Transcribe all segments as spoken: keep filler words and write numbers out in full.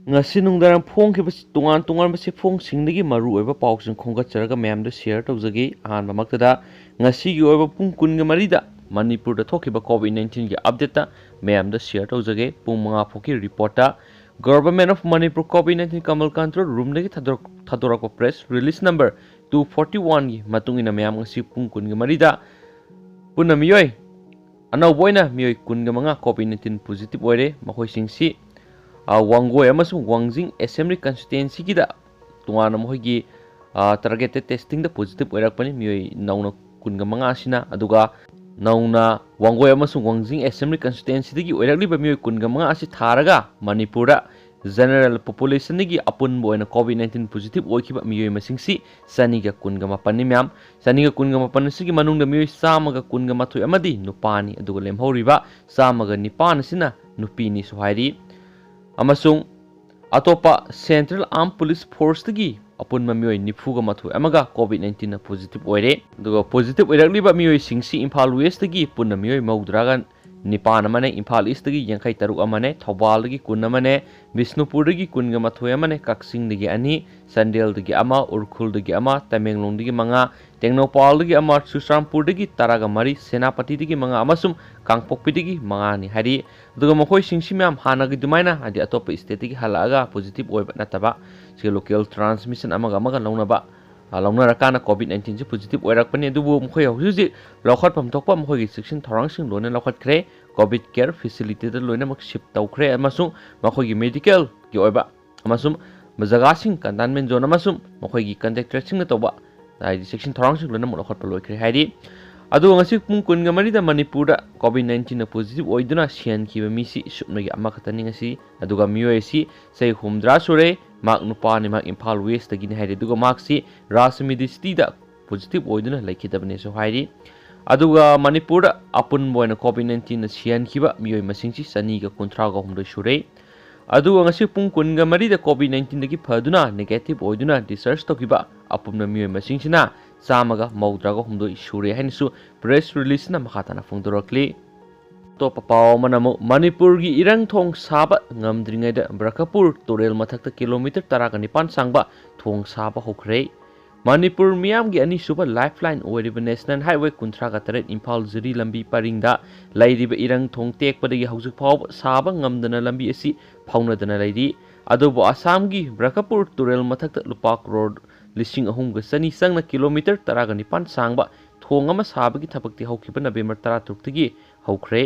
ꯉꯁꯤ ꯅꯨꯡꯗꯥꯡ ꯐꯣꯡꯈꯤꯕ ꯇꯣꯉꯥꯟ ꯇꯣꯉꯥꯟꯕ ꯆꯦꯐꯣꯡꯁꯤꯡꯗꯒꯤ ꯃꯔꯨꯑꯣꯏꯕ ꯄꯥꯎꯁꯤꯡ ꯈꯣꯝꯒꯠꯆꯔꯒ ꯃꯌꯥꯝꯗ ꯁꯤꯌꯔ ꯇꯧꯖꯒꯦ꯫ ꯑꯍꯥꯟꯕꯃꯛꯇꯗ ꯉꯁꯤꯒꯤ ꯑꯣꯏꯕ ꯄꯨꯡ ꯀꯨꯟꯒ ꯃꯔꯤꯗ ꯃꯅꯤꯄꯨꯔꯗ ꯊꯣꯛꯈꯤꯕ ꯀꯣꯚꯤꯗ ꯅꯥꯏꯟꯇꯤꯟꯒꯤ ꯑꯞꯗꯦꯠꯇ ꯃꯌꯥꯝꯗ ꯁꯤꯌꯔ ꯇꯧꯖꯒꯦ꯫ ꯄꯨꯡ ꯃꯉꯥ ꯐꯥꯎꯒꯤ ꯔꯤꯄꯣꯔꯠꯇ Government of Manipur COVID nineteen ꯀꯃꯜ ꯀꯟꯇ꯭ꯔꯣꯜ ꯔꯨꯝꯗꯒꯤ ꯊꯥꯗꯣꯔꯛ-, ꯊꯥꯗꯣꯔꯛꯄ press release number two forty ꯋꯥꯟꯒꯤ ꯃꯇꯨꯡ ꯏꯟꯅ ꯃꯌꯥꯝ ꯉꯁꯤ ꯄꯨꯡ ꯀꯨꯟꯒ ꯃꯔꯤꯗ ꯄꯨꯟꯅ ꯃꯤꯑꯣꯏ ꯑꯅꯧꯕ ꯑꯣꯏꯅ ꯃꯤꯑꯣꯏ ꯀꯨꯟꯒ ꯃꯉꯥ ꯀꯣꯚꯤꯗ ꯅꯥꯏꯟꯇꯤꯟ ꯄꯣꯖꯤꯇꯤꯚ ꯑꯣꯏꯔꯦ꯫ ꯃꯈꯣꯏꯁꯤꯡꯁꯤ, ꯑ, ꯋꯥꯡꯒꯣꯏ ꯑꯃꯁꯨꯡ ꯋꯥꯡꯖꯤꯡ ꯑꯦꯁꯦꯝꯕ꯭ꯂꯤ ꯀꯟꯁꯇꯤꯇ꯭ꯋꯦꯟꯁꯤꯒꯤꯗ ꯇꯣꯉꯥꯟꯅ ꯃꯈꯣꯏꯒꯤ, ꯑ, ꯇꯥꯔꯒꯦꯇꯦꯗ ꯇꯦꯁꯇꯤꯡꯗ ꯄꯣꯖꯤꯇꯤꯚ ꯑꯣꯏꯔꯛꯄꯅꯤ ꯃꯤꯑꯣꯏ ꯅꯧꯅ ꯀꯨꯟꯒ ꯃꯉꯥ ꯑꯁꯤꯅ꯫ ꯑꯗꯨꯒ ꯅꯧꯅ ꯋꯥꯡꯒꯣꯏ ꯑꯃꯁꯨꯡ ꯋꯥꯡꯖꯤꯡ ꯑꯦꯁꯦꯝꯕ꯭ꯂꯤ ꯀꯟꯁꯇꯤꯇ꯭ꯋꯦꯟꯁꯤꯗꯒꯤ ꯑꯣꯏꯔꯛꯂꯤꯕ ꯃꯤꯑꯣꯏ ꯀꯨꯟꯒ ꯃꯉꯥ ꯑꯁꯤ ꯊꯥꯔꯒ ꯃꯅꯤꯄꯨꯔꯗ ꯖꯦꯅꯔꯦꯜ ꯄꯣꯄꯨꯂꯦꯁꯟꯗꯒꯤ ꯑꯄꯨꯟꯕ ꯑꯣꯏꯅ ꯀꯣꯚꯤꯗ ꯅꯥꯏꯟꯇꯤꯟ ꯄꯣꯖꯤꯇꯤꯚ ꯑꯣꯏꯈꯤꯕ ꯃꯤꯑꯣꯏ ꯃꯁꯤꯡꯁꯤ ꯆꯅꯤꯒ ꯀꯨꯟꯒ ꯃꯥꯄꯟꯅꯤ ꯃꯌꯥꯝ꯫ ꯆꯅꯤꯒ ꯀꯨꯟꯒ ꯃꯥꯄꯟ ꯑꯁꯤꯒꯤ ꯃꯅꯨꯡꯗ ꯃꯤꯑꯣꯏ ꯆꯥꯝꯃꯒ ꯀꯨꯟꯒ ꯃꯥꯊꯣꯏ ꯑꯃꯗꯤ ꯅꯨꯄꯥꯅꯤ, ꯑꯗꯨꯒ ꯂꯦꯝꯍꯧꯔꯤꯕ ꯆꯥꯝꯃꯒ ꯅꯤꯄꯥꯟ ꯑꯁꯤꯅ ꯅꯨꯄꯤꯅꯤꯁꯨ ꯍꯥꯏꯔꯤ꯫ ꯑꯃꯁꯨꯡ ꯑꯇꯣꯞꯄ ꯁꯦꯟꯇ꯭ꯔꯦꯜ ꯑꯥꯔꯝ ꯄꯨꯂꯤꯁ ꯐꯣꯔꯁꯇꯒꯤ ꯑꯄꯨꯟꯕ ꯃꯤꯑꯣꯏ ꯅꯤꯐꯨꯒ ꯃꯥꯊꯣꯏ ꯑꯃꯒ ꯀꯣꯚꯤꯗ ꯅꯥꯏꯟꯇꯤꯟꯅ ꯄꯣꯖꯤꯇꯤꯚ ꯑꯣꯏꯔꯦ꯫ ꯑꯗꯨꯒ ꯄꯣꯖꯤꯇꯤꯚ ꯑꯣꯏꯔꯛꯂꯤꯕ ꯃꯤꯑꯣꯏꯁꯤꯡꯁꯤ ꯏꯝꯐꯥꯜ ꯋꯦꯁꯇꯒꯤ ꯄꯨꯟꯅ ꯃꯤꯑꯣꯏ ꯃꯧꯗ꯭ꯔꯥꯒ ꯅꯤꯄꯥꯟ ꯑꯃꯅꯦ, ꯏꯝꯐꯥꯜ ꯏꯁꯇꯒꯤ ꯌꯥꯡꯈꯩ ꯇꯔꯨꯛ ꯑꯃꯅꯦ, ꯊꯧꯕꯥꯜꯗꯒꯤ ꯀꯨꯟ ꯑꯃꯅꯦ, ꯕꯤꯁꯅꯨꯄꯨꯔꯗꯒꯤ ꯀꯨꯟꯒ ꯃꯥꯊꯣꯏ ꯑꯃꯅꯦ, ꯀꯛꯆꯤꯡꯗꯒꯤ ꯑꯅꯤ, ꯆꯥꯟꯗꯦꯜꯗꯒꯤ ꯑꯃ, ꯎꯈ꯭ꯔꯨꯜꯗꯒꯤ ꯑꯃ, ꯇꯃꯦꯡꯂꯣꯡꯗꯒꯤ ꯃꯉꯥ, ꯇꯦꯡꯅꯧꯄꯥꯜꯗꯒꯤ ꯑꯃ, ꯆꯨꯔꯆꯥꯟꯄꯨꯔꯗꯒꯤ ꯇꯔꯥꯒ ꯃꯔꯤ, ꯁꯦꯅꯥꯄꯇꯤꯗꯒꯤ ꯃꯉꯥ ꯑꯃꯁꯨꯡ ꯀꯥꯡꯄꯣꯛꯄꯤꯗꯒꯤ ꯃꯉꯥꯅꯤ ꯍꯥꯏꯔꯤ꯫ ꯑꯗꯨꯒ ꯃꯈꯣꯏꯁꯤꯡꯁꯤ ꯃꯌꯥꯝ ꯍꯥꯟꯅꯒꯤ ꯑꯗꯨꯃꯥꯏꯅ, ꯍꯥꯏꯗꯤ ꯑꯇꯣꯞꯄ ꯁ꯭ꯇꯦꯠꯇꯒꯤ ꯍꯜꯂꯛꯑꯒ ꯄꯣꯖꯤꯇꯤꯚ ꯑꯣꯏꯕ ꯅꯠꯇꯕ, ꯁꯤ ꯂꯣꯀꯦꯜ ꯇ꯭ꯔꯥꯟꯁꯃꯤꯁꯟ ꯑꯃꯒ ꯑꯃꯒ ꯂꯧꯅꯕ, ꯑ, ꯂꯧꯅꯔꯀꯥꯟꯗ ꯀꯣꯚꯤꯗ ꯅꯥꯏꯟꯇꯤꯟꯁꯤ ꯄꯣꯖꯤꯇꯤꯚ ꯑꯣꯏꯔꯛꯄꯅꯤ꯫ ꯑꯗꯨꯕꯨ ꯃꯈꯣꯏ ꯍꯧꯖꯤꯛ ꯍꯧꯖꯤꯛ ꯂꯧꯈꯠꯐꯝ ꯊꯣꯛꯄ ꯃꯈꯣꯏꯒꯤ ꯆꯦꯛꯁꯤꯟ ꯊꯧꯔꯥꯡꯁꯤꯡ ꯂꯣꯏꯅ ꯂꯧꯈꯠꯈ꯭ꯔꯦ꯫ ꯀꯣꯚꯤꯗ ꯀꯦꯌꯔ ꯐꯦꯁꯤꯂꯤꯇꯤꯗ ꯂꯣꯏꯅꯃꯛ ꯁꯤꯞ ꯇꯧꯈ꯭ꯔꯦ ꯑꯃꯁꯨꯡ ꯃꯈꯣꯏꯒꯤ ꯃꯦꯗꯤꯀꯦꯜꯒꯤ ꯑꯣꯏꯕ ꯑꯃꯁꯨꯡ ꯖꯒꯥꯁꯤꯡ, ꯀꯟꯇꯦꯟꯃꯦꯟ ꯖꯣꯟ ꯑꯃꯁꯨꯡ ꯃꯈꯣꯏꯒꯤ ꯀꯟꯇꯦꯛ ꯇ꯭ꯔꯦꯁꯤꯡꯅ ꯇꯧꯕ, ꯍꯥꯏꯗꯤ ꯆꯦꯛꯁꯤꯟ ꯊꯧꯔꯥꯡꯁꯤꯡ ꯂꯣꯏꯅꯃꯛ ꯂꯧꯈꯠꯄ ꯂꯣꯏꯈ꯭ꯔꯦ ꯍꯥꯏꯔꯤ꯫ ꯑꯗꯨꯒ ꯉꯁꯤ ꯄꯨꯡ ꯀꯨꯟꯒ ꯃꯔꯤꯗ ꯃꯅꯤꯄꯨꯔꯗ ꯀꯣꯚꯤꯗ ꯅꯥꯏꯟꯇꯤꯟꯅ ꯄꯣꯖꯤꯇꯤꯚ ꯑꯣꯏꯗꯨꯅ ꯁꯤꯍꯟꯈꯤꯕ ꯃꯤꯁꯤ ꯁꯨꯞꯅꯒꯤ ꯑꯃꯈꯛꯇꯅꯤ ꯉꯁꯤ꯫ ꯑꯗꯨꯒ ꯃꯤꯑꯣꯏ ꯑꯁꯤ ꯆꯍꯤ ꯍꯨꯝꯗ꯭ꯔꯥ ꯁꯨꯔꯦ, ꯃꯍꯥꯛ ꯅꯨꯄꯥꯅꯤ, ꯃꯍꯥꯛ ꯏꯝꯐꯥꯜ ꯋꯦꯁꯇꯒꯤꯅꯤ ꯍꯥꯏꯔꯤ꯫ ꯑꯗꯨꯒ ꯃꯍꯥꯛꯁꯤ ꯔꯥꯖ ꯃꯦꯗꯤꯁꯤꯇꯤꯗ ꯄꯣꯖꯤꯇꯤꯚ ꯑꯣꯏꯗꯨꯅ ꯂꯩꯈꯤꯗꯕꯅꯦꯁꯨ ꯍꯥꯏꯔꯤ꯫ ꯑꯗꯨꯒ ꯃꯅꯤꯄꯨꯔꯗ ꯑꯄꯨꯟꯕ ꯑꯣꯏꯅ ꯀꯣꯚꯤꯗ ꯅꯥꯏꯟꯇꯤꯟꯅ ꯁꯤꯍꯟꯈꯤꯕ ꯃꯤꯑꯣꯏ ꯃꯁꯤꯡꯁꯤ ꯆꯅꯤꯒ ꯀꯨꯟꯊ꯭ꯔꯥꯒ ꯍꯨꯝꯗꯣꯏ ꯁꯨꯔꯦ꯫ ꯑꯗꯨꯒ ꯉꯁꯤ ꯄꯨꯡ ꯀꯨꯟꯒ ꯃꯔꯤꯗ ꯀꯣꯚꯤꯗ ꯅꯥꯏꯟꯇꯤꯟꯗꯒꯤ ꯐꯗꯨꯅ ꯅꯦꯒꯦꯇꯤꯚ ꯑꯣꯏꯗꯨꯅ ꯗꯤꯁꯆꯥꯔꯖ ꯇꯧꯈꯤꯕ ꯑꯄꯨꯟꯕ ꯃꯤꯑꯣꯏ ꯃꯁꯤꯡꯁꯤꯅ ꯆꯥꯝꯃꯒ ꯃꯧꯗ꯭ꯔꯥꯒ ꯍꯨꯝꯗꯣꯏ ꯁꯨꯔꯦ ꯍꯥꯏꯅꯁꯨ ꯄ꯭ꯔꯦꯁ ꯔꯤꯂꯤꯁꯅ ꯃꯈꯥ ꯇꯥꯅ ꯐꯣꯡꯗꯣꯔꯛꯂꯤ꯫ ꯑꯇꯣꯞꯄ ꯄꯥꯎ ꯑꯃꯅ ꯑꯃꯨꯛ ꯃꯅꯤꯄꯨꯔꯒꯤ ꯏꯔꯪ ꯊꯣꯡ ꯁꯥꯕ ꯉꯝꯗ꯭ꯔꯤꯉꯩꯗ ꯕ꯭ꯔꯈꯄꯨꯔ ꯇꯨꯔꯦꯜ ꯃꯊꯛꯇ ꯀꯤꯂꯣꯃꯤꯇꯔ ꯇꯔꯥꯒ ꯅꯤꯄꯥꯟ ꯁꯥꯡꯕ ꯊꯣꯡ ꯁꯥꯕ ꯍꯧꯈ꯭ꯔꯦ꯫ ꯃꯅꯤꯄꯨꯔ ꯃꯤꯌꯥꯝꯒꯤ ꯑꯅꯤꯁꯨꯕ ꯂꯥꯏꯐ ꯂꯥꯏꯟ ꯑꯣꯏꯔꯤꯕ ꯅꯦꯁꯅꯦꯜ ꯍꯥꯏꯋꯦ ꯀꯨꯟꯊ꯭ꯔꯥꯒ ꯇꯔꯦꯠ ꯏꯝꯐꯥꯜ ꯖꯤꯔꯤ ꯂꯝꯕꯤ ꯄꯔꯤꯡꯗ ꯂꯩꯔꯤꯕ ꯏꯔꯪ ꯊꯣꯡ ꯇꯦꯛꯄꯗꯒꯤ ꯍꯧꯖꯤꯛ ꯐꯥꯎꯕ ꯁꯥꯕ ꯉꯝꯗꯅ ꯂꯝꯕꯤ ꯑꯁꯤ ꯐꯥꯎꯅꯗꯅ ꯂꯩꯔꯤ꯫ ꯑꯗꯨꯕꯨ ꯑꯁꯥꯝꯒꯤ ꯕ꯭ꯔꯈꯄꯨꯔ ꯇꯨꯔꯦꯜ ꯃꯊꯛꯇ ꯂꯨꯄꯥ ꯀ꯭ꯔꯣꯔ ꯂꯤꯁꯤꯡ ꯑꯍꯨꯝꯒ ꯆꯅꯤ ꯆꯪꯅ ꯀꯤꯂꯣꯃꯤꯇꯔ ꯇꯔꯥꯒ ꯅꯤꯄꯥꯟ ꯁꯥꯡꯕ ꯊꯣꯡ ꯑꯃ ꯁꯥꯕꯒꯤ ꯊꯕꯛꯇꯤ ꯍꯧꯈꯤꯕ ꯅꯕꯦꯝꯕꯔ ꯇꯔꯥꯇꯔꯨꯛꯇꯒꯤ ꯍꯧꯈ꯭ꯔꯦ꯫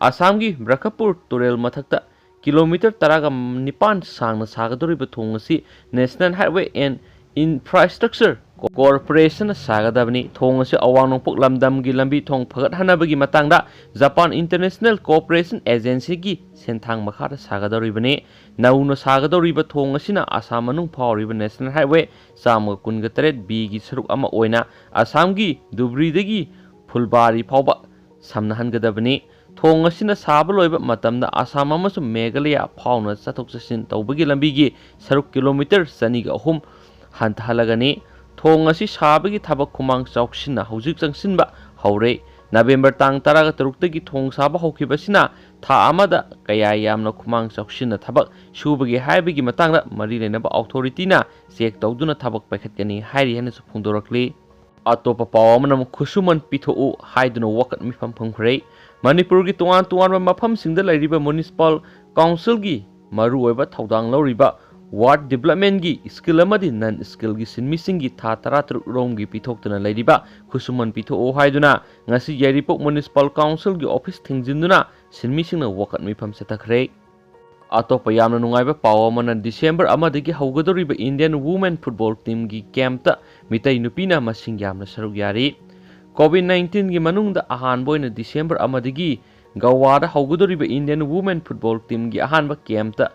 ꯑꯁꯥꯝꯒꯤ ꯕ꯭ꯔꯈꯄꯨꯔ ꯇꯨꯔꯦꯜ ꯃꯊꯛꯇ ꯀꯤꯂꯣꯃꯤꯇꯔ ꯇꯔꯥꯒ ꯅꯤꯄꯥꯟ ꯁꯥꯡꯅ ꯁꯥꯒꯗꯧꯔꯤꯕ ꯊꯣꯡ ꯑꯁꯤ National Highway and Infrastructure Corporation ꯁꯥꯒꯗꯕꯅꯤ꯫ ꯊꯣꯡ ꯑꯁꯤ ꯑꯋꯥꯡ ꯅꯣꯡꯄꯣꯛ ꯂꯝꯗꯝꯒꯤ ꯂꯝꯕꯤ ꯊꯣꯡ ꯐꯒꯠꯍꯟꯅꯕꯒꯤ ꯃꯇꯥꯡꯗ Japan International Cooperation Agencyꯒꯤ ꯁꯦꯟꯊꯥꯡ ꯃꯈꯥꯗ ꯁꯥꯒꯗꯧꯔꯤꯕꯅꯤ꯫ ꯅꯧꯅ ꯁꯥꯒꯗꯧꯔꯤꯕ ꯊꯣꯡ ꯑꯁꯤꯅ ꯑꯁꯥꯝ ꯃꯅꯨꯡ ꯐꯥꯎꯔꯤꯕ National Highway ꯆꯥꯝꯃꯒ ꯀꯨꯟꯒ ꯇꯔꯦꯠ Bꯒꯤ ꯁꯔꯨꯛ ꯑꯃ ꯑꯣꯏꯅ ꯑꯁꯥꯝꯒꯤ ꯙꯨꯕ꯭ꯔꯤꯗꯒꯤ ꯐꯨꯜꯕꯥꯔꯤ ꯐꯥꯎꯕ ꯁꯝꯅꯍꯟꯒꯗꯕꯅꯤ꯫ ꯊꯣꯡ ꯑꯁꯤꯅ ꯁꯥꯕ ꯂꯣꯏꯕ ꯃꯇꯝꯗ ꯑꯁꯥꯝ ꯑꯃꯁꯨꯡ ꯃꯦꯘꯥꯂꯌꯥ ꯐꯥꯎꯅ ꯆꯠꯊꯣꯛ ꯆꯠꯁꯤꯟ ꯇꯧꯕꯒꯤ ꯂꯝꯕꯤꯒꯤ ꯁꯔꯨꯛ ꯀꯤꯂꯣꯃꯤꯇꯔ ꯆꯅꯤꯒ ꯑꯍꯨꯝ ꯍꯟꯊꯍꯜꯂꯒꯅꯤ꯫ ꯊꯣꯡ ꯑꯁꯤ ꯁꯥꯕꯒꯤ ꯊꯕꯛ ꯈꯨꯃꯥꯡ ꯆꯥꯎꯁꯤꯟꯅ ꯍꯧꯖꯤꯛ ꯆꯪꯁꯤꯟꯕ ꯍꯧꯔꯦ꯫ ꯅꯕꯦꯝꯕꯔ ꯇꯥꯡ ꯇꯔꯥꯒ ꯇꯔꯨꯛꯇꯒꯤ ꯊꯣꯡ ꯁꯥꯕ ꯍꯧꯈꯤꯕꯁꯤꯅ ꯊꯥ ꯑꯃꯗ ꯀꯌꯥ ꯌꯥꯝꯅ ꯈꯨꯃꯥꯡ ꯆꯥꯎꯁꯤꯟꯅ ꯊꯕꯛ ꯁꯨꯕꯒꯦ ꯍꯥꯏꯕꯒꯤ ꯃꯇꯥꯡꯗ ꯃꯔꯤ ꯂꯩꯅꯕ ꯑꯣꯊꯣꯔꯤꯇꯤꯅ ꯆꯦꯛ ꯇꯧꯗꯨꯅ ꯊꯕꯛ ꯄꯥꯏꯈꯠꯀꯅꯤ ꯍꯥꯏꯔꯤ ꯍꯥꯏꯅꯁꯨ ꯐꯣꯡꯗꯣꯔꯛꯂꯤ꯫ ꯑꯇꯣꯞꯄ ꯄꯥꯎ ꯑꯃꯅ ꯑꯃꯨꯛ ꯈꯨꯠꯁꯨꯃꯟ ꯄꯤꯊꯣꯛꯎ ꯍꯥꯏꯗꯨꯅ ꯋꯥꯀꯠ ꯃꯤꯐꯝ ꯐꯝꯈ꯭ꯔꯦ꯫ ꯃꯅꯤꯄꯨꯔꯒꯤ ꯇꯣꯉꯥꯟ ꯇꯣꯉꯥꯟꯕ ꯃꯐꯝꯁꯤꯡꯗ ꯂꯩꯔꯤꯕ ꯃ꯭ꯌꯨꯅꯤꯁꯤꯄꯥꯜ ꯀꯥꯎꯟꯁꯤꯜꯒꯤ ꯃꯔꯨꯑꯣꯏꯕ ꯊꯧꯗꯥꯡ ꯂꯧꯔꯤꯕ ꯋꯥꯔꯗ ꯗꯤꯕꯂꯞꯃꯦꯟꯒꯤ ꯁ꯭ꯀꯤꯜ ꯑꯃꯗꯤ ꯅꯟ ꯁ꯭ꯀꯤꯜꯒꯤ ꯁꯤꯟꯃꯤꯁꯤꯡꯒꯤ ꯊꯥ ꯇꯔꯥꯇꯔꯨꯛ ꯔꯣꯝꯒꯤ ꯄꯤꯊꯣꯛꯇꯨꯅ ꯂꯩꯔꯤꯕ ꯈꯨꯠꯁꯨꯃꯟ ꯄꯤꯊꯣꯛꯎ ꯍꯥꯏꯗꯨꯅ ꯉꯁꯤ ꯌꯥꯏꯔꯤꯄꯣꯛ ꯃ꯭ꯌꯨꯅꯤꯁꯤꯄꯥꯜ ꯀꯥꯎꯟꯁꯤꯜꯒꯤ ꯑꯣꯐꯤꯁ ꯊꯤꯡꯖꯤꯟꯗꯨꯅ ꯁꯤꯟꯃꯤꯁꯤꯡꯅ ꯋꯥꯀꯠ ꯃꯤꯐꯝ ꯆꯠꯊꯈ꯭ꯔꯦ꯫ ꯑꯇꯣꯞꯄ ꯌꯥꯝꯅ ꯅꯨꯡꯉꯥꯏꯕ ꯄꯥꯎ ꯑꯃꯅ ꯗꯤꯁꯦꯝꯕꯔ ꯑꯃꯗꯒꯤ ꯍꯧꯒꯗꯧꯔꯤꯕ ꯏꯟꯗꯤꯌꯟ ꯋꯨꯃꯦꯟ ꯐꯨꯠꯕꯣꯜ ꯇꯤꯝꯒꯤ ꯀꯦꯝꯞꯇ ꯃꯤꯇꯩ ꯅꯨꯄꯤꯅ ꯃꯁꯤꯡ ꯌꯥꯝꯅ ꯁꯔꯨꯛ ꯌꯥꯔꯤ꯫ ꯀꯣꯚꯤꯗ ꯅꯥꯏꯟꯇꯤꯟꯒꯤ ꯃꯅꯨꯡꯗ ꯑꯍꯥꯟꯕ ꯑꯣꯏꯅ ꯗꯤꯁꯦꯝꯕꯔ ꯑꯃꯗꯒꯤ ꯒꯋꯥꯗ ꯍꯧꯒꯗꯧꯔꯤꯕ ꯏꯟꯗꯤꯌꯟ ꯋꯨꯃꯦꯟ ꯐꯨꯠꯕꯣꯜ ꯇꯤꯝꯒꯤ ꯑꯍꯥꯟꯕ ꯀꯦꯝꯞꯇ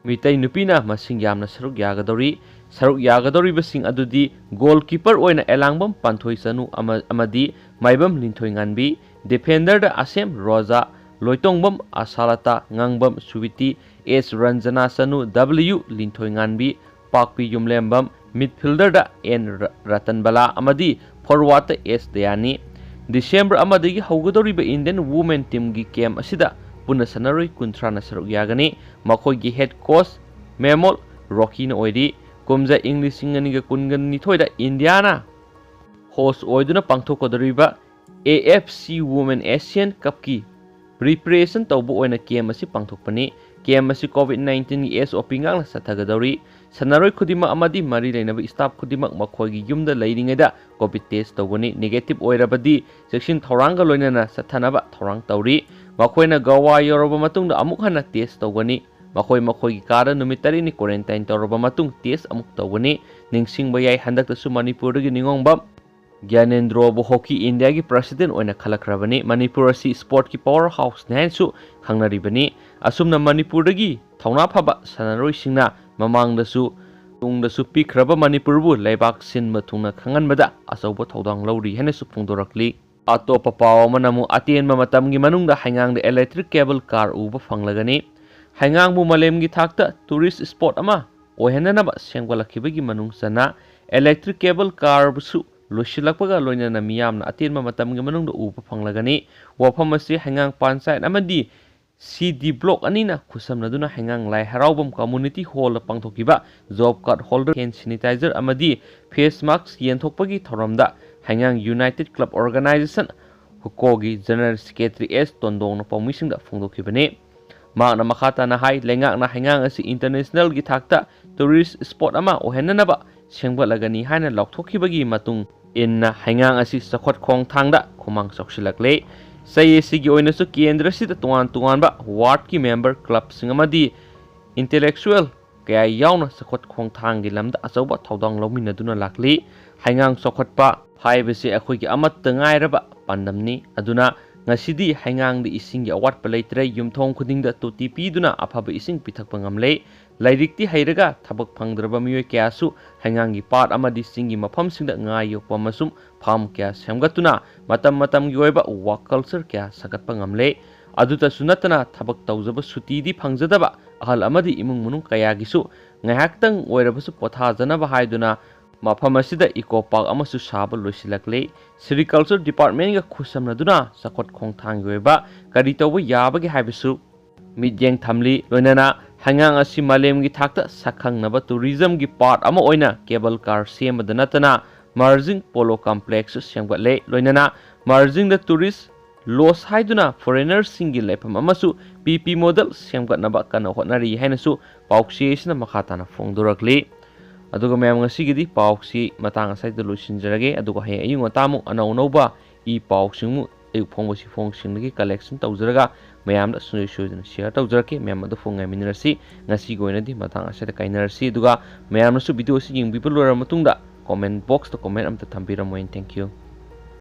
ꯃꯤꯇꯩ ꯅꯨꯄꯤꯅ ꯃꯁꯤꯡ ꯌꯥꯝꯅ ꯁꯔꯨꯛ ꯌꯥꯒꯗꯧꯔꯤ꯫ ꯁꯔꯨꯛ ꯌꯥꯒꯗꯧꯔꯤꯕꯁꯤꯡ ꯑꯗꯨꯗꯤ ꯒꯣꯜꯀꯤꯄꯔ ꯑꯣꯏꯅ ꯑꯦꯂꯥꯡꯕꯝ ꯄꯥꯟꯊꯣꯏ ꯆꯅꯨ ꯑꯃ-, ꯑꯃꯗꯤ ꯃꯥꯏꯕꯝ ꯂꯤꯟꯊꯣꯏ ꯉꯥꯟꯕꯤ, ꯗꯤꯐꯦꯟꯗꯔꯗ ꯑꯁꯦꯝ ꯔꯣꯖꯥ, ꯂꯣꯏꯇꯣꯡꯕꯝ ꯑꯁꯥꯂꯇꯥ, ꯉꯥꯡꯕꯝ ꯁꯨꯕꯤꯇꯤ, ꯑꯦꯁ ꯔꯟꯖꯅꯥ ꯆꯅꯨ, ꯗꯕ꯭ꯂꯤꯌꯨ ꯂꯤꯟꯊꯣꯏ ꯉꯥꯟꯕꯤ, ꯄꯥꯛꯄꯤ ꯌꯨꯝꯂꯦꯝꯕꯝ, ꯃꯤꯗꯐꯤꯜꯗꯔꯗ ꯑꯦꯟ ꯔ-, ꯔꯇꯟꯕꯂꯥ ꯑꯃꯗꯤ ꯐꯣꯔꯋꯥꯔꯗꯇ ꯑꯦꯁ ꯗꯌꯥꯅꯤ꯫ ꯗꯤꯁꯦꯝꯕꯔ ꯑꯃꯗꯒꯤ ꯍꯧꯒꯗꯧꯔꯤꯕ Indian Women Teamꯒꯤ camp ꯑꯁꯤꯗ ꯄꯨꯟꯅ ꯁꯥꯟꯅꯔꯣꯏ ꯀꯨꯟꯊ꯭ꯔꯥꯅ ꯁꯔꯨꯛ ꯌꯥꯒꯅꯤ꯫ ꯃꯈꯣꯏꯒꯤ head coach ꯃꯦꯃꯣꯜ ꯔꯣꯀꯤꯅ ꯑꯣꯏꯔꯤ꯫ ꯀꯨꯝꯖꯥ ꯏꯪ ꯂꯤꯁꯤꯡ ꯑꯅꯤꯒ ꯀꯨꯟꯒ ꯅꯤꯊꯣꯏꯗ ꯏꯟꯗꯤꯌꯥꯅ host ꯑꯣꯏꯗꯨꯅ ꯄꯥꯡꯊꯣꯛꯀꯗꯧꯔꯤꯕ A F C Women Asian Cupꯀꯤ preparation ꯇꯧꯕ ꯑꯣꯏꯅ camp ꯑꯁꯤ ꯄꯥꯡꯊꯣꯛꯄꯅꯤ꯫ Camp ꯑꯁꯤ COVID nineteenꯒꯤ S O P ꯉꯥꯛꯅ ꯆꯠꯊꯒꯗꯧꯔꯤ꯫ ꯁꯥꯟꯅꯔꯣꯏ ꯈꯨꯗꯤꯡꯃꯛ ꯑꯃꯗꯤ ꯃꯔꯤ ꯂꯩꯅꯕ staff ꯈꯨꯗꯤꯡꯃꯛ ꯃꯈꯣꯏꯒꯤ ꯌꯨꯝꯗ ꯂꯩꯔꯤꯉꯩꯗ COVID test ꯇꯧꯒꯅꯤ꯫ Negative ꯑꯣꯏꯔꯕꯗꯤ ꯆꯦꯛꯁꯤꯟ ꯊꯧꯔꯥꯡꯒ ꯂꯣꯏꯅꯅ ꯆꯠꯊꯅꯕ ꯊꯧꯔꯥꯡ ꯇꯧꯔꯤ꯫ ꯃꯈꯣꯏꯅ ꯒꯋꯥ ꯌꯧꯔꯕ ꯃꯇꯨꯡꯗ ꯑꯃꯨꯛ ꯍꯟꯅ test ꯇꯧꯒꯅꯤ꯫ ꯃꯈꯣꯏ ꯃꯈꯣꯏꯒꯤ ꯀꯥꯗ ꯅꯨꯃꯤꯠ ꯇꯔꯦꯠꯅꯤ quarantine ꯇꯧꯔꯕ ꯃꯇꯨꯡ test ꯑꯃꯨꯛ ꯇꯧꯒꯅꯤ꯫ ꯅꯤꯡꯁꯤꯡꯕ ꯌꯥꯏ, ꯍꯟꯗꯛꯇꯁꯨ ꯃꯅꯤꯄꯨꯔꯗꯒꯤ ꯅꯤꯉꯣꯡꯕꯝ ꯒ꯭ꯌꯥꯅꯦꯟꯗ꯭ꯔꯣꯕꯨ hockey ꯏꯟꯗꯤꯌꯥꯒꯤ president ꯑꯣꯏꯅ ꯈꯜꯂꯛꯈ꯭ꯔꯕꯅꯤ꯫ ꯃꯅꯤꯄꯨꯔ ꯑꯁꯤ sportꯀꯤ power houseꯅꯤ ꯍꯥꯏꯅꯁꯨ ꯈꯪꯅꯔꯤꯕꯅꯤ꯫ ꯑꯁꯨꯝꯅ ꯃꯅꯤꯄꯨꯔꯗꯒꯤ ꯊꯧꯅꯥ ꯐꯕ ꯁꯥꯟꯅꯔꯣꯏꯁꯤꯡꯅ ꯃꯃꯥꯡꯗꯁꯨ ꯇꯨꯡꯗꯁꯨ ꯄꯤꯈ꯭ꯔꯕ ꯃꯅꯤꯄꯨꯔꯕꯨ ꯂꯩꯕꯥꯛ ꯁꯤꯟꯕ ꯊꯨꯡꯅ ꯈꯪꯍꯟꯕꯗ ꯑꯆꯧꯕ ꯊꯧꯗꯥꯡ ꯂꯧꯔꯤ ꯍꯥꯏꯅꯁꯨ ꯐꯣꯡꯗꯣꯔꯛꯂꯤ꯫ ꯑꯇꯣꯞꯄ ꯄꯥꯎ ꯑꯃꯅ ꯑꯃꯨꯛ ꯑꯇꯦꯟꯕ ꯃꯇꯝꯒꯤ ꯃꯅꯨꯡꯗ ꯍꯩꯉꯥꯡꯗ electric cable car ꯎꯕ ꯐꯪꯂꯒꯅꯤ꯫ ꯍꯩꯉꯥꯡꯕꯨ ꯃꯥꯂꯦꯝꯒꯤ ꯊꯥꯛꯇ tourist spot ꯑꯃ ꯑꯣꯏꯍꯟꯅꯅꯕ ꯁꯦꯝꯒꯠꯂꯛꯈꯤꯕꯒꯤ ꯃꯅꯨꯡ ꯆꯟꯅ electric cable carꯕꯨꯁꯨ ꯂꯣꯏꯁꯤꯜꯂꯛꯄꯒ ꯂꯣꯏꯅꯅ ꯃꯤꯌꯥꯝꯅ ꯑꯇꯦꯟꯕ ꯃꯇꯝꯒꯤ ꯃꯅꯨꯡꯗ ꯎꯕ ꯐꯪꯂꯒꯅꯤ꯫ ꯋꯥꯐꯝ ꯑꯁꯤ ꯍꯩꯉꯥꯡ ꯄꯟꯆꯥꯌꯠ ꯑꯃꯗꯤ C D block ꯑꯅꯤꯅ ꯈꯨꯠꯁꯝꯅꯗꯨꯅ ꯍꯩꯉꯥꯡ ꯂꯥꯏ ꯍꯔꯥꯎꯕꯝ community hallꯗ ꯄꯥꯡꯊꯣꯛꯈꯤꯕ job card holder hand sanitizer ꯑꯃꯗꯤ face mask ꯌꯦꯟꯊꯣꯛꯄꯒꯤ ꯊꯧꯔꯝꯗ ꯍꯩꯉꯥꯡ United Club Organization ꯍꯨꯀꯣꯒꯤ general secretary S ꯇꯣꯟꯗꯣꯡꯅ ꯄꯥꯎꯃꯤꯁꯤꯡꯗ ꯐꯣꯡꯗꯣꯛꯈꯤꯕꯅꯤ꯫ ꯃꯍꯥꯛꯅ ꯃꯈꯥ ꯇꯥꯅ ꯍꯥꯏ, ꯂꯩꯉꯥꯛꯅ ꯍꯩꯉꯥꯡ ꯑꯁꯤ internationalꯒꯤ ꯊꯥꯛꯇ tourist spot ꯑꯃ ꯑꯣꯏꯍꯟꯅꯅꯕ ꯁꯦꯝꯒꯠꯂꯒꯅꯤ ꯍꯥꯏꯅ ꯂꯥꯎꯊꯣꯛꯈꯤꯕꯒꯤ ꯃꯇꯨꯡ ꯏꯟꯅ ꯍꯩꯉꯥꯡ ꯑꯁꯤ ꯆꯥꯎꯈꯠ ꯈꯣꯡꯊꯥꯡꯗ ꯈꯨꯃꯥꯡ ꯆꯥꯎꯁꯤꯜꯂꯛꯂꯦ꯫ ꯆꯍꯤ ꯑꯁꯤꯒꯤ ꯑꯣꯏꯅꯁꯨ ꯀꯦꯟꯗ꯭ꯔꯁꯤꯗ ꯇꯣꯉꯥꯟ ꯇꯣꯉꯥꯟꯕ wardꯀꯤ member clubꯁꯤꯡ ꯑꯃꯗꯤ intellectual ꯀꯌꯥ ꯌꯥꯎꯅ ꯆꯥꯎꯈꯠ ꯈꯣꯡꯊꯥꯡꯒꯤ ꯂꯝꯗ ꯑꯆꯧꯕ ꯊꯧꯗꯥꯡ ꯂꯧꯃꯤꯟꯅꯗꯨꯅ ꯂꯥꯛꯂꯤ꯫ ꯍꯩꯉꯥꯡ ꯆꯥꯎꯈꯠꯄ ꯍꯥꯏꯕꯁꯤ ꯑꯩꯈꯣꯏꯒꯤ ꯑꯃꯠꯇ ꯉꯥꯏꯔꯕ ꯄꯥꯟꯗꯝꯅꯤ꯫ ꯑꯗꯨꯅ ꯉꯁꯤꯗꯤ ꯍꯩꯉꯥꯡꯗ ꯏꯁꯤꯡꯒꯤ ꯑꯋꯥꯠꯄ ꯂꯩꯇ꯭ꯔꯦ꯫ ꯌꯨꯝꯊꯣꯡ ꯈꯨꯗꯤꯡꯗ ꯇꯣꯇꯤ ꯄꯤꯗꯨꯅ ꯑꯐꯕ ꯏꯁꯤꯡ ꯄꯤꯊꯛꯄ ꯉꯝꯂꯦ꯫ ꯂꯥꯏꯔꯤꯛꯇꯤ ꯍꯩꯔꯒ ꯊꯕꯛ ꯐꯪꯗ꯭ꯔꯕ ꯃꯤꯑꯣꯏ ꯀꯌꯥꯁꯨ ꯍꯩꯉꯥꯡꯒꯤ ꯄꯥꯠ ꯑꯃꯗꯤ ꯆꯤꯡꯒꯤ ꯃꯐꯝꯁꯤꯡꯗ ꯉꯥ ꯌꯣꯛꯄ ꯑꯃꯁꯨꯡ farm ꯀꯌꯥ ꯁꯦꯝꯒꯠꯇꯨꯅ ꯃꯇꯝ ꯃꯇꯝꯒꯤ ꯑꯣꯏꯕ work culture ꯀꯌꯥ ꯁꯥꯒꯠꯄ ꯉꯝꯂꯦ꯫ ꯑꯗꯨꯇꯁꯨ ꯅꯠꯇꯅ ꯊꯕꯛ ꯇꯧꯖꯕ ꯁꯨꯇꯤꯗꯤ ꯐꯪꯖꯗꯕ ꯑꯍꯜ ꯑꯃꯗꯤ ꯏꯃꯨꯡ ꯃꯅꯨꯡ ꯀꯌꯥꯒꯤꯁꯨ ꯉꯥꯏꯍꯥꯛꯇꯪ ꯑꯣꯏꯔꯕꯁꯨ ꯄꯣꯊꯥꯖꯅꯕ ꯍꯥꯏꯗꯨꯅ ꯃꯐꯝ ꯑꯁꯤꯗ ꯏꯀꯣ ꯄꯥꯔꯛ ꯑꯃꯁꯨ ꯁꯥꯕ ꯂꯣꯏꯁꯤꯜꯂꯛꯂꯦ꯫ ꯁꯦꯔꯤꯀꯜꯆꯔ ꯗꯤꯄꯥꯔꯠꯃꯦꯟꯒ ꯈꯨꯠꯁꯝꯅꯗꯨꯅ ꯆꯥꯎꯈꯠ ꯈꯣꯡꯊꯥꯡꯒꯤ ꯑꯣꯏꯕ ꯀꯔꯤ ꯇꯧꯕ ꯌꯥꯕꯒꯦ ꯍꯥꯏꯕꯁꯨ ꯃꯤꯠꯌꯦꯡ ꯊꯝꯂꯤ꯫ ꯂꯣꯏꯅꯅ ꯍꯩꯉꯥꯡ ꯑꯁꯤ ꯃꯥꯂꯦꯝꯒꯤ ꯊꯥꯛꯇ ꯁꯛꯈꯪꯅꯕ ꯇꯨꯔꯤꯖꯝꯒꯤ ꯄꯥꯔꯠ ꯑꯃ ꯑꯣꯏꯅ ꯀꯦꯕꯜ ꯀꯥꯔ ꯁꯦꯝꯕꯗ ꯅꯠꯇꯅ ꯃꯔꯖꯤꯡ ꯄꯣꯂꯣ ꯀꯝꯄ꯭ꯂꯦꯛꯁꯁꯨ ꯁꯦꯝꯒꯠꯂꯦ꯫ ꯂꯣꯏꯅꯅ ꯃꯔꯖꯤꯡꯗ ꯇꯨꯔꯤꯁ ꯂꯣꯁ ꯍꯥꯏꯗꯨꯅ ꯐꯣꯔꯦꯅꯔꯁꯤꯡꯒꯤ ꯂꯩꯐꯝ ꯑꯃꯁꯨ ꯄꯤ ꯄꯤ ꯃꯣꯗꯦꯜ ꯁꯦꯝꯒꯠꯅꯕ ꯀꯟꯅ ꯍꯣꯠꯅꯔꯤ ꯍꯥꯏꯅꯁꯨ ꯄꯥꯎꯆꯦ ꯑꯁꯤꯅ ꯃꯈꯥ ꯇꯥꯅ ꯐꯣꯡꯗꯣꯔꯛꯂꯤ꯫ ꯑꯗꯨꯒ ꯃꯌꯥꯝ, ꯉꯁꯤꯒꯤꯗꯤ ꯄꯥꯎꯁꯤ ꯃꯇꯥꯡ ꯑꯁꯤꯗ ꯂꯣꯏꯁꯤꯟꯖꯔꯒꯦ꯫ ꯑꯗꯨꯒ ꯍꯌꯦꯡ ꯑꯌꯨꯛ ꯉꯟꯇꯥꯃꯨꯛ ꯑꯅꯧ ꯑꯅꯧꯕ ꯏ ꯄꯥꯎꯁꯤꯡꯃꯨꯛ ꯑꯌꯨꯛ ꯐꯣꯡꯕꯁꯤ ꯐꯣꯡꯁꯤꯡꯗꯒꯤ ꯀꯂꯦꯛꯁꯟ ꯇꯧꯖꯔꯒ ꯃꯌꯥꯝꯗ ꯁꯨꯡꯁꯣꯏ ꯁꯣꯏꯗꯅ ꯁꯤꯌꯔ ꯇꯧꯖꯔꯛꯀꯦ꯫ ꯃꯌꯥꯝ ꯑꯗꯨ ꯐꯣꯡ ꯉꯥꯏꯃꯤꯟꯅꯔꯁꯤ꯫ ꯉꯁꯤꯒꯤ ꯑꯣꯏꯅꯗꯤ ꯃꯇꯥꯡ ꯑꯁꯤꯗ ꯀꯥꯏꯅꯔꯁꯤ꯫ ꯑꯗꯨꯒ ꯃꯌꯥꯝꯅꯁꯨ ꯚꯤꯗꯤꯑꯣ ꯑꯁꯤ ꯌꯦꯡꯕꯤꯕ ꯂꯣꯏꯔꯕ ꯃꯇꯨꯡꯗ ꯀꯣꯃꯦꯟ ꯕꯣꯛꯁꯇ ꯀꯣꯃꯦꯟ ꯑꯃꯇ ꯊꯝꯕꯤꯔꯝꯃꯣ꯫ Thank you꯫